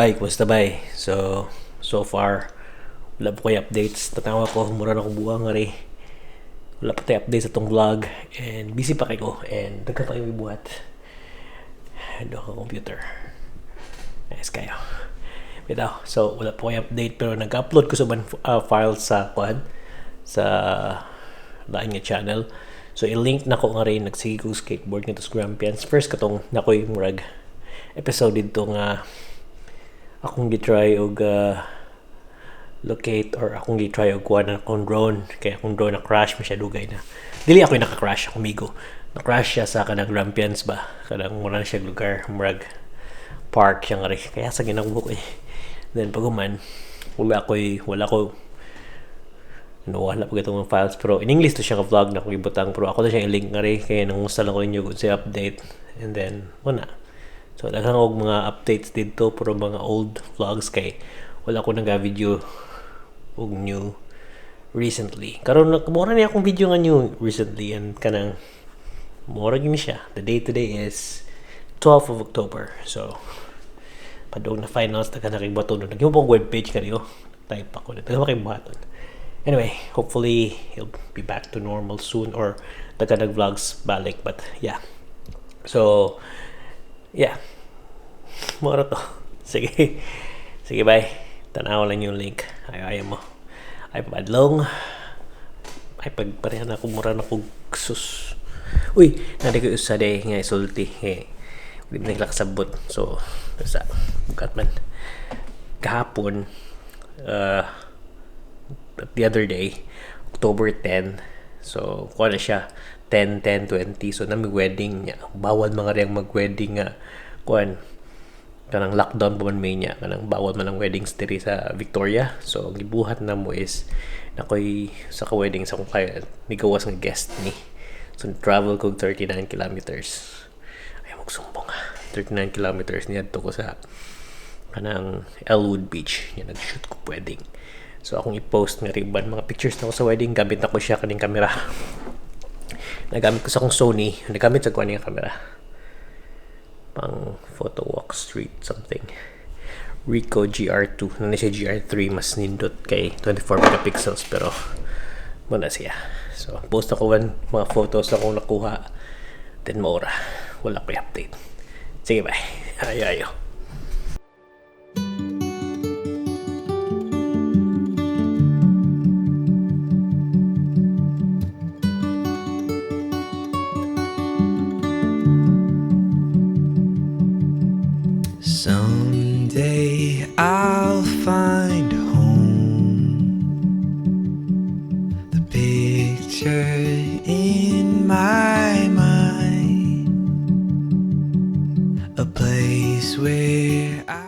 Bye, kumusta bay? So, so far, wala pa ko'y updates. Tatawa ko, mura na akong buwang nga rin. Wala pa tayo updates sa tong vlog. And busy pa kayo. And daghan pa kayo buhat. Doon ka computer. Nice kayo. Bitaw. So, wala pa ko'y update. Pero nag-upload ko sa ban files sa kuan sa lain nga channel. So, i-link na ko nga rin. Nagsige ko skateboard nga to sa Grampians. First katong nakoy murag episode dito nga akong gitry og locate or akong gitry og kuha na akong drone kay akong drone na crash man siya dugay na. Dili ako yung naka-crash, akong migo na-crash siya sa kanang Grampians ba, kanang mura na siya lugar, murag park siya nga rin kaya sa ginagbuko eh. Then pag human, wala ko'y wala ko no, wala pa itong mga files, pero in English to siya nga vlog na akong ibutang, pero ako na siya i-link nga rin kaya nangusta lang ko ninyo kung sa update and then wala. So, daghang og mga updates dito pero mga old vlogs kay wala ko naga-video og new recently. Karon mura ni akong video nga new recently and kanang mura gyud siya. The day today is 12th of October. So, padung na finals, daghan na kay buhaton. Naghimo pa og webpage kaniyo. Type ako. Daghan pa kay buhaton. Anyway, hopefully he'll be back to normal soon or daghan nag vlogs balik, but yeah. So, yeah. Mura to. Sige. Sige, bye. Tanaw lang yung link. Ay, ayaw mo. Ay, papadlong. Ay, pagparehan ako, mura na kog sus. Uy, nari ko usa day nga isulti. Eh, hindi mo nagkasabot. So, sa bukat man. Kahapon, the other day, October 10. So, kuha na siya. 10, 10, 20. So, nami wedding niya. Bawal mga riyang mag-wedding nga. Kuan, kanang lockdown pa man may niya. Kanang bawal man ang weddings diri sa Victoria. So, ang gibuhat na mo is nakoy sa ka-wedding sa akong client. Nigawas nga guest ni. So, travel ko 39 kilometers. Ay, magsumbong ha. 39 kilometers niya ko sa kanang Elwood Beach. Yan, nag-shoot ko wedding. So, akong i-post nga riban mga pictures na ko sa wedding. Gamit na ko siya kaning camera. Nagamit ko sa akong Sony. Nagamit sa kuha nga camera. Pang photo walk street something. Ricoh GR2. Ano siya GR3, mas nindot kay 24 megapixels pero muna siya. So, post ako man mga photos na akong nakuha. Then maura. Wala ko update. Sige, bye. Ayo, ayo. Someday I'll find home. The picture in my mind, a place where I